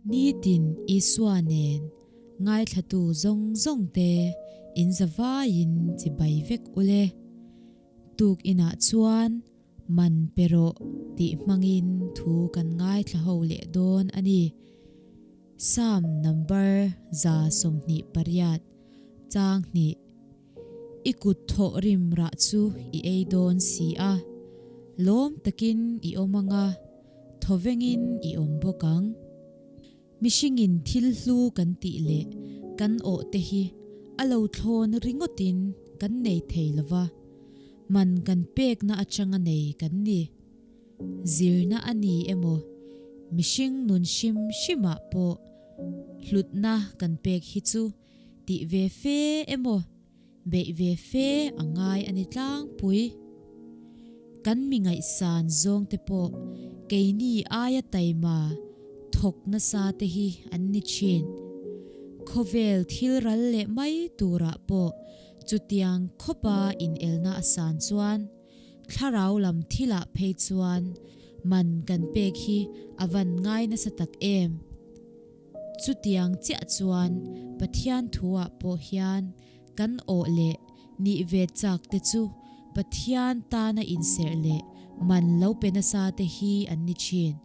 Nitin Isua nen ngaithlatu zawng zawngte in zavaiin chibai vek ule. Tuk inah chuan man pe rawh tih hmangin thu kan ngaithla ho leh dawn a ni. Psalm number 128, chang hnih. I kut thawh rim rah chu i ei dawn si a, lawm takin i awm ang a, thawvengin i awm bawk ang. Mihringin thil hlu kan tih leh kan awh te hi a lo thlawn ringawtin kan nei thei lo va, man kan pekna atanga nei kan ni. Zirna a ni emaw, mihring nun hrim hrimah pawh hlutna kan pek hi chu tih ve fe emaw, beih ve fe a ngai a ni tlangpui. Kan mi ngaihsan zawng te pawh keini aia taima thawk nasa te hi an ni thin. Khawvel thil ral leh mai turah pawh chutiang khawpa inelna a san chuan thlarau lam thilah phei chuan man kan pek hi a van ngai nasa tak em. Chutiang chiah chuan Pathian thuah pawh hian kan awh leh nih ve chak te chu Pathian tana inserh leh man lo pe nasa te hi an ni thin.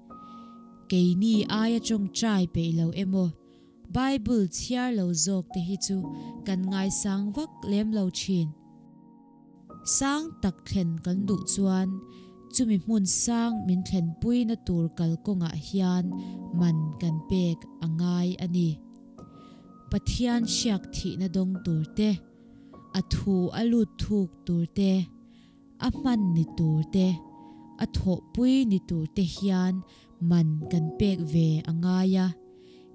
Keini aia tawngtai peih lo emaw, Bible chhiar lo zawk te hi chu kan ngaisang vak lem lo thin. Sang tak thlen kan duh chuan chumi hmun sang min thlenpuina tur kalkawngah hian man kan pek a ngai a ni. Pathian hriak thihna dawng tur te, a thu a lut thuk tur te, a hman ni tur te, a thawhpui ni tur te hian man kan pek ve a ngai a.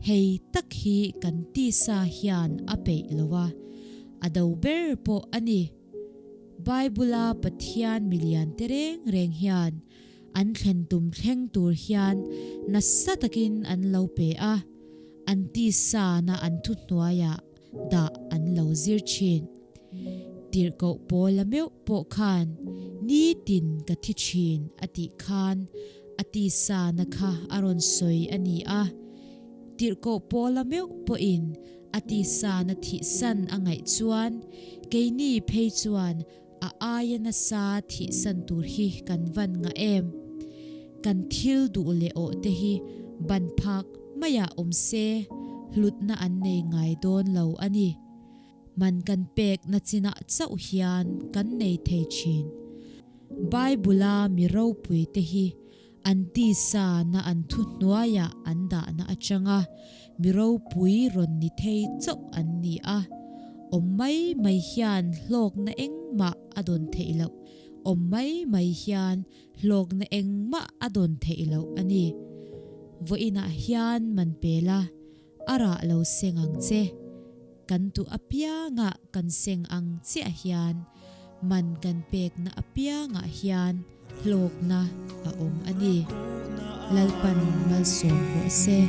Hei tak hi kan tisa hian a peih lo a, a do ber pawh a ni. Bible-a Pathian milian te reng reng hian an thlen tum thleng tur hian nasa takin an lo pe a, an tisa na an thuhnuaiah dah an lo zir thin. Tirhkoh Paula meuh pawh khan nitin ka thi thin a tih khan a tisa na kha a rawn sawi a ni a. Tirhkoh Paula meuh pawhin a tisa na thihsan a ngaih chuan keini phei chuan a aia nasa thihsan tur hi kan van ngah em? Kan thil duh leh awh te hi ban phak maiah awm se hlutna an nei ngai dawn lo a ni. Man kan pek na chinah chauh hian kan nei thei thin. Bible-a mi ropui te hi an tisa na an thu hnuaiah an dahna atanga mi ropui rawn ni thei chauh an ni a. Awm mai mai hian hlawkna engmah a dawn theih loh. Awm mai mai hian hlawkna engmah a dawn theih loh a ni. Vawiinah hian man pe la. A rah lo seng ang che. Kan tuh apiangah kan seng ang chiah hian man kan pekna apiangah hian hlawkna a awm a ni. Lalpan malsawm rawh se.